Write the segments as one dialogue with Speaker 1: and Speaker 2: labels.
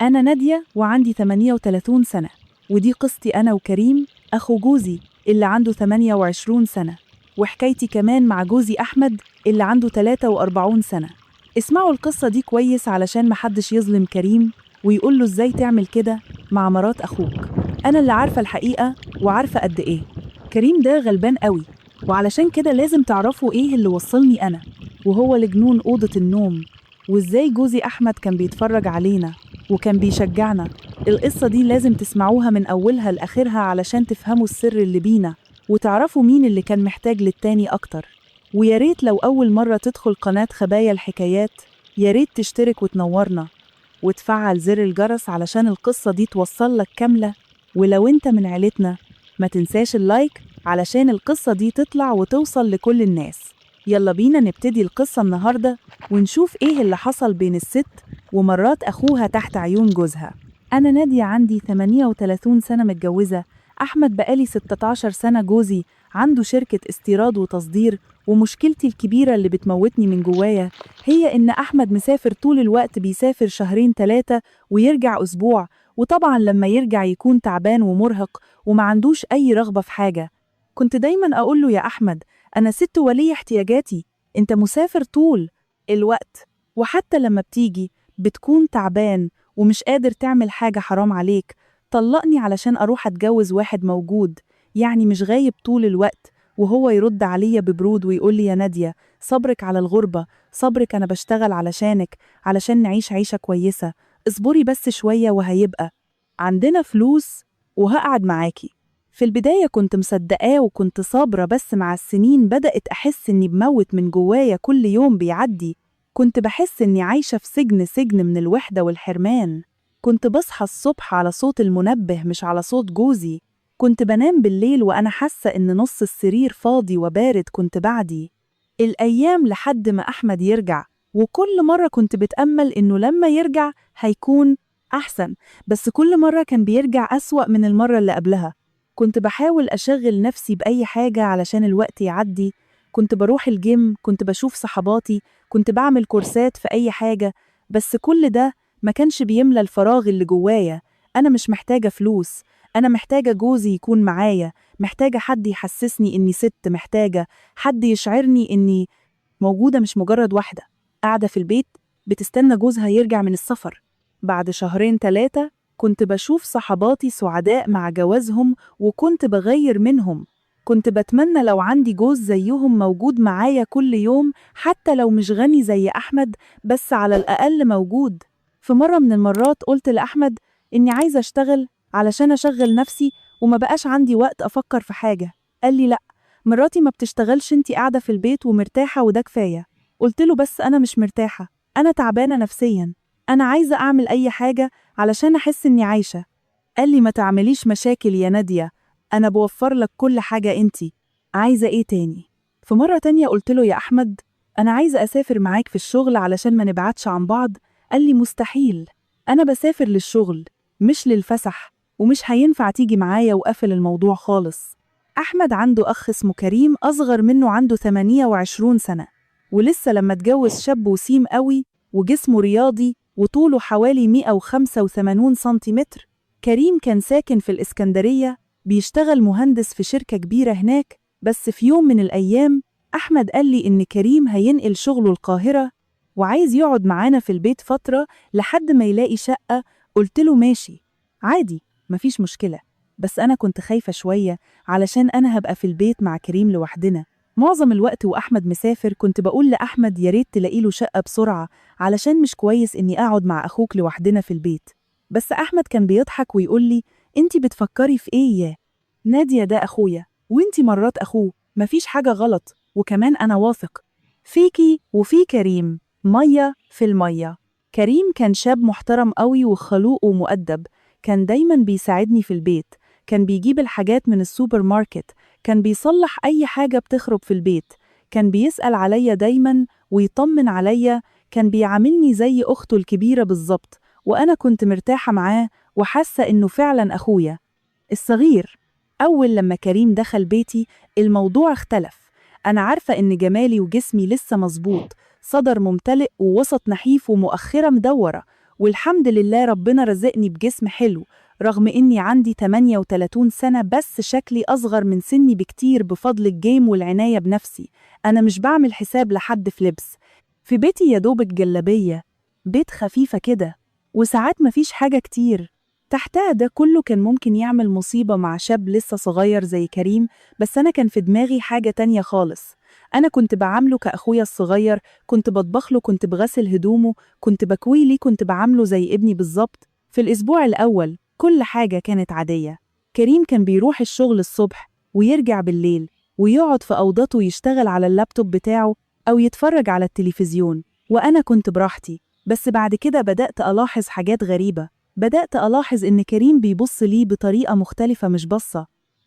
Speaker 1: أنا نادية وعندي 38 سنة، ودي قصتي أنا وكريم أخو جوزي اللي عنده 28 سنة، وحكايتي كمان مع جوزي أحمد اللي عنده 43 سنة. اسمعوا القصة دي كويس علشان محدش يظلم كريم ويقول له إزاي تعمل كده مع مرات أخوك. أنا اللي عارفة الحقيقة وعارفة قد إيه كريم ده غلبان قوي، وعلشان كده لازم تعرفوا إيه اللي وصلني أنا وهو لجنون أوضة النوم، وإزاي جوزي أحمد كان بيتفرج علينا وكان بيشجعنا. القصة دي لازم تسمعوها من أولها لآخرها علشان تفهموا السر اللي بينا وتعرفوا مين اللي كان محتاج للتاني أكتر. وياريت لو أول مرة تدخل قناة خبايا الحكايات ياريت تشترك وتنورنا وتفعل زر الجرس علشان القصة دي توصل لك كاملة. ولو انت من عيلتنا ما تنساش ال like علشان القصة دي تطلع وتوصل لكل الناس. يلا بينا نبتدي القصة النهاردة ونشوف ايه اللي حصل بين الست ومرات أخوها تحت عيون جوزها. أنا نادية عندي 38 سنة، متجوزة أحمد بقالي 16 سنة. جوزي عنده شركة استيراد وتصدير، ومشكلتي الكبيرة اللي بتموتني من جوايا هي إن أحمد مسافر طول الوقت، بيسافر شهرين 3 ويرجع أسبوع، وطبعا لما يرجع يكون تعبان ومرهق وما عندوش أي رغبة في حاجة. كنت دايما أقول له يا أحمد أنا ست ولي احتياجاتي، أنت مسافر طول الوقت، وحتى لما بتيجي بتكون تعبان ومش قادر تعمل حاجة، حرام عليك، طلقني علشان أروح أتجوز واحد موجود، يعني مش غايب طول الوقت. وهو يرد عليا ببرود ويقول لي يا نادية صبرك على الغربة، صبرك، أنا بشتغل علشانك، علشان نعيش عيشة كويسة، اصبري بس شوية وهيبقى عندنا فلوس وهقعد معاكي. في البداية كنت مصدقاه وكنت صابرة، بس مع السنين بدأت أحس إني بموت من جوايا. كل يوم بيعدي كنت بحس إني عايشة في سجن، سجن من الوحدة والحرمان. كنت بصحى الصبح على صوت المنبه مش على صوت جوزي، كنت بنام بالليل وأنا حاسة إن نص السرير فاضي وبارد. كنت بعدي الأيام لحد ما أحمد يرجع، وكل مرة كنت بتأمل إنه لما يرجع هيكون أحسن، بس كل مرة كان بيرجع أسوأ من المرة اللي قبلها. كنت بحاول أشغل نفسي بأي حاجة علشان الوقت يعدي، كنت بروح الجيم، كنت بشوف صحباتي، كنت بعمل كورسات في أي حاجة، بس كل ده ما كانش بيملى الفراغ اللي جوايا. أنا مش محتاجة فلوس، أنا محتاجة جوزي يكون معايا، محتاجة حد يحسسني إني ست، محتاجة حد يشعرني إني موجودة، مش مجرد واحدة قاعدة في البيت بتستنى جوزها يرجع من السفر. بعد شهرين 3 كنت بشوف صحباتي سعداء مع جوازهم وكنت بغير منهم، كنت بتمنى لو عندي جوز زيهم موجود معايا كل يوم، حتى لو مش غني زي أحمد بس على الأقل موجود. في مرة من المرات قلت لأحمد إني عايزة أشتغل علشان أشغل نفسي وما بقاش عندي وقت أفكر في حاجة. قال لي لأ، مراتي ما بتشتغلش، انتي قاعدة في البيت ومرتاحة وده كفاية. قلت له بس أنا مش مرتاحة، أنا تعبانة نفسيا، أنا عايزة أعمل أي حاجة علشان أحس إني عايشة. قال لي ما تعمليش مشاكل يا نادية، أنا بوفر لك كل حاجة، انتي عايزة إيه تاني؟ في مرة تانية قلت له يا أحمد أنا عايزة أسافر معاك في الشغل علشان ما نبعدش عن بعض. قال لي مستحيل، أنا بسافر للشغل مش للفسح، ومش هينفع تيجي معايا، وقفل الموضوع خالص. أحمد عنده أخ اسمه كريم أصغر منه، عنده 28 سنة، ولسه لما اتجوز شاب وسيم قوي وجسمه رياضي وطوله حوالي 185 سنتيمتر. كريم كان ساكن في الإسكندرية، بيشتغل مهندس في شركة كبيرة هناك. بس في يوم من الأيام أحمد قال لي إن كريم هينقل شغله القاهرة وعايز يقعد معانا في البيت فترة لحد ما يلاقي شقة. قلت له ماشي عادي مفيش مشكلة، بس أنا كنت خايفة شوية علشان أنا هبقى في البيت مع كريم لوحدنا معظم الوقت وأحمد مسافر. كنت بقول لأحمد يا ريت تلاقي له شقة بسرعة علشان مش كويس إني أقعد مع أخوك لوحدنا في البيت. بس أحمد كان بيضحك ويقول لي إنتي بتفكري في إيه يا نادية، ده أخويا وإنتي مرات أخوه، مفيش حاجة غلط، وكمان أنا واثق فيكي وفي كريم 100%. كريم كان شاب محترم قوي وخلوق ومؤدب، كان دايما بيساعدني في البيت، كان بيجيب الحاجات من السوبر ماركت، كان بيصلح أي حاجة بتخرب في البيت، كان بيسأل عليا دايما ويطمن عليا، كان بيعاملني زي أخته الكبيرة بالظبط، وأنا كنت مرتاحة معاه وحاسة إنه فعلا أخويا الصغير. أول لما كريم دخل بيتي الموضوع اختلف. أنا عارفة إن جمالي وجسمي لسه مظبوط، صدر ممتلئ ووسط نحيف ومؤخرة مدورة، والحمد لله ربنا رزقني بجسم حلو، رغم إني عندي 38 سنة بس شكلي أصغر من سني بكتير بفضل الجيم والعناية بنفسي. أنا مش بعمل حساب لحد في لبس. في بيتي يا دوبك جلابية، بيت خفيفة كده، وساعات مفيش حاجة كتير تحتها. ده كله كان ممكن يعمل مصيبة مع شاب لسه صغير زي كريم، بس أنا كان في دماغي حاجة تانية خالص. أنا كنت بعامله كأخويا الصغير، كنت بطبخ له، كنت بغسل هدومه، كنت بكوي ليه، كنت بعامله زي ابني بالظبط. في الأسبوع الأول كل حاجة كانت عادية. كريم كان بيروح الشغل الصبح ويرجع بالليل، ويقعد في أوضته يشتغل على اللابتوب بتاعه أو يتفرج على التلفزيون، وأنا كنت براحتي. بس بعد كده بدأت ألاحظ حاجات غريبة. بدأت ألاحظ إن كريم بيبص ليه بطريقة مختلفة، مش بصة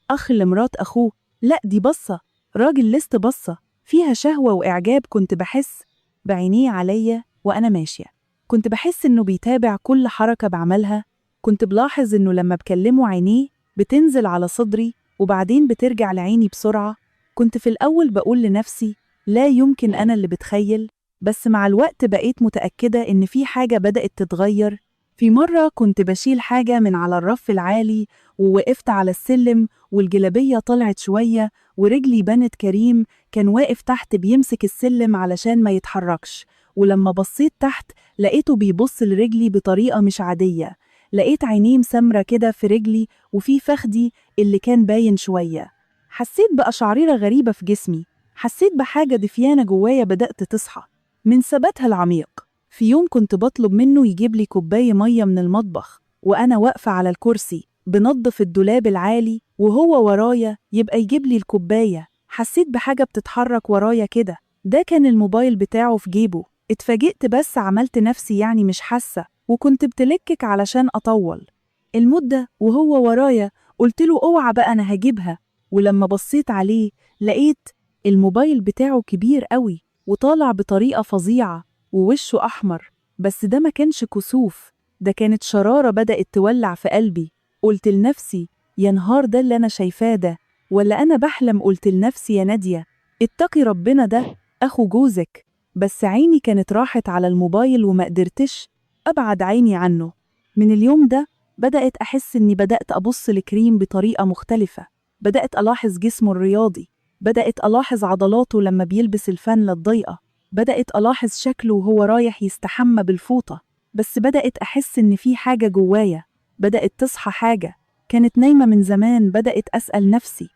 Speaker 1: أخ لمرات أخوه، لأ دي بصة راجل لست، بصة فيها شهوة وإعجاب. كنت بحس بعينيه عليا وأنا ماشية، كنت بحس إنه بيتابع كل حركة بعملها. كنت بلاحظ إنه لما بكلمه عينيه بتنزل على صدري وبعدين بترجع لعيني بسرعة. كنت في الأول بقول لنفسي لا يمكن أنا اللي بتخيل، بس مع الوقت بقيت متأكدة إن في حاجة بدأت تتغير. في مرة كنت بشيل حاجة من على الرف العالي ووقفت على السلم والجلابية طلعت شوية ورجلي بنت. كريم كان واقف تحت بيمسك السلم علشان ما يتحركش، ولما بصيت تحت لقيته بيبص لرجلي بطريقة مش عادية. لقيت عينيه مسمرة كده في رجلي وفي فخدي اللي كان باين شوية. حسيت بقشعريرة غريبة في جسمي، حسيت بحاجة دفيانة جوايا بدأت تصحى من ثباتها العميق. في يوم كنت بطلب منه يجيب لي كوباية مية من المطبخ وأنا واقفة على الكرسي بنظف الدولاب العالي وهو ورايا يبقى يجيب لي الكوباية. حسيت بحاجة بتتحرك ورايا كده، ده كان الموبايل بتاعه في جيبه. اتفاجئت بس عملت نفسي يعني مش حاسة، وكنت بتلكك علشان أطول المدة وهو ورايا. قلت له اوعى بقى أنا هجيبها، ولما بصيت عليه لقيت الموبايل بتاعه كبير قوي وطالع بطريقة فظيعة ووشه أحمر. بس ده ما كانش كسوف، ده كانت شرارة بدأت تولع في قلبي. قلت لنفسي يا نهار ده اللي أنا شايفاه ده ولا أنا بحلم؟ قلت لنفسي يا نادية اتقي ربنا، ده أخو جوزك. بس عيني كانت راحت على الموبايل وما قدرتش أبعد عيني عنه. من اليوم ده بدأت أحس إني بدأت أبص لكريم بطريقة مختلفة. بدأت ألاحظ جسمه الرياضي، بدأت ألاحظ عضلاته لما بيلبس الفانلة الضيقة، بدأت ألاحظ شكله وهو رايح يستحمى بالفوطة. بس بدأت أحس إن في حاجة جوايا بدأت تصحى، حاجة كانت نايمة من زمان. بدأت أسأل نفسي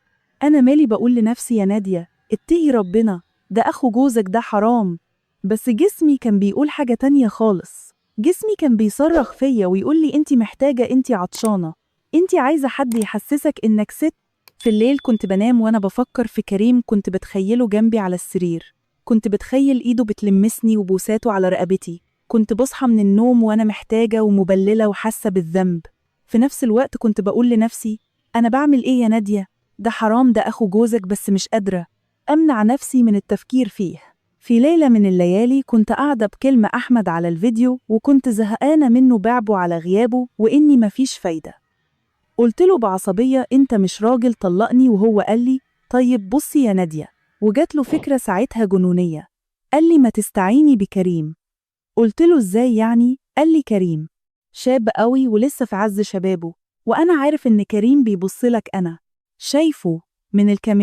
Speaker 1: أنا مالي؟ بقول لنفسي يا نادية اتقي ربنا، ده أخو جوزك، ده حرام. بس جسمي كان بيقول حاجة تانية خالص. جسمي كان بيصرخ فيا ويقول لي انتي محتاجة، انتي عطشانة، انتي عايزة حد يحسسك إنك ست. في الليل كنت بنام وأنا بفكر في كريم، كنت بتخيله جنبي على السرير، كنت بتخيل إيده بتلمسني وبوساته على رقبتي. كنت بصحى من النوم وأنا محتاجة ومبللة وحاسة بالذنب. في نفس الوقت كنت بقول لنفسي أنا بعمل إيه يا نادية؟ ده حرام، ده أخو جوزك، بس مش قادرة أمنع نفسي من التفكير فيه. في ليلة من الليالي كنت قاعدة بكلمة أحمد على الفيديو، وكنت زهقانة منه بعبه على غيابه وإني مفيش فايدة. قلت له بعصبية أنت مش راجل، طلقني. وهو قال لي طيب بصي يا نادية. وجات له فكرة ساعتها جنونية، قال لي ما تستعيني بكريم. قلت له إزاي يعني؟ قال لي كريم شاب قوي ولسه في عز شبابه، وأنا عارف إن كريم بيبصلك، أنا شايفه من الكاميرا.